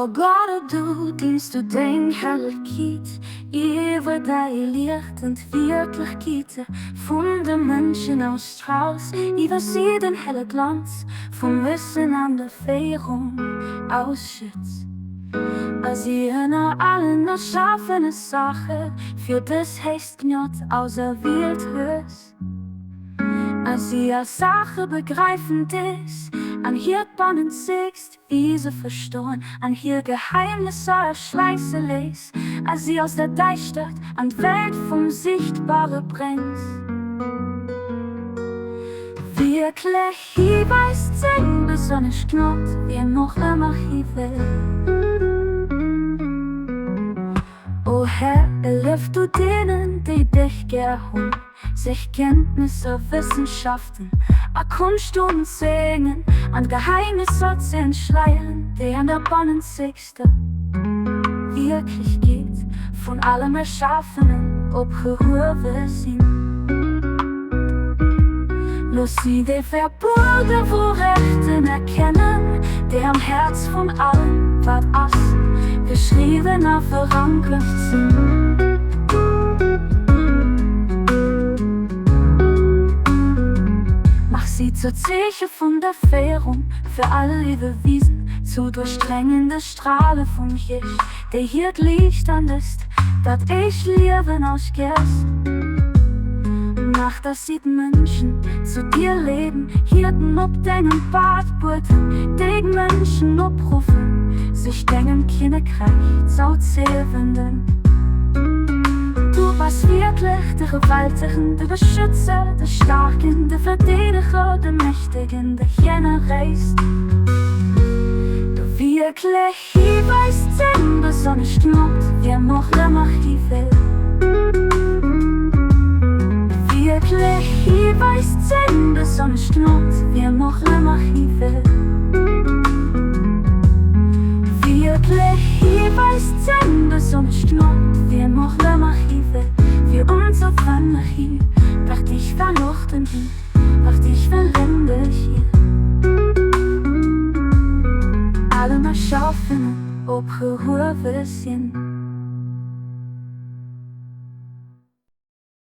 O Gott, du dienst du deng Herrlechkeet iwwer däi liichtend Wierklechkeete vun de Mënschen ausstraals, iwwer si den helle Glanz vum Wëssen an der Féierung ausschëtts, a si ënner allen erschafene Saache fir dës héchst Gnod auserwielt hues. A si als Saache begräifen dis an hiert Bannenzegst Wiese verstoen an hir Geheimnisser erschleisse léiss, a si aus der Däischtert an d'Welt vum Sichtbare bréngs. Wierklech, hie weist seng besonnesch Gnod, wiem och ëmmer hie wëll. O Här, hëllef du deenen, déi dech gär hunn, sech Kenntnisser, Wëssenschaften a Konscht unzëeegnen an d'Geheimnisser ze entschleieren, déi an der bannenzegster Wierklechkeet vun allem Erschafenen opgehuewe sinn. Looss si déi verbuerge Wourechten erkennen, déi am Häerz vun allem, wat ass, geschriwwen a verankert sinn. Mach si zur Zeeche vun der Féierung fir all Liewewiesen, zu duerchdréngende Strale vum Liicht, déi hiert Liicht an dëst, dat éischt Liewen ausgiessen. Mach, dass si d'Mënschen zu dir leeden, Hierden op dengem Pad bueden, déi d'Mënschen opruffen, sech dengem Kinnekräich zouzewenden. Du bass wierklech de Gewaltegen, de Beschützer, de Staarken, de Verdeedeger, de Mächtegen, de Generéis. Du wierklech. Hie weist seng besonnesch Gnod, wiem och ëmmer hie wëll. Wierklech, hie weist seng besonnesch Gnod, wiem och ëmmer hie wëll. Wierklech, hie weist seng besonnesch Gnod, wiem och ëmmer hie wëll. Fir unzefänken hie, dach dich verlochten hie. Ach dich verlende hier Allem Erschaffenen opgehuewe sinn.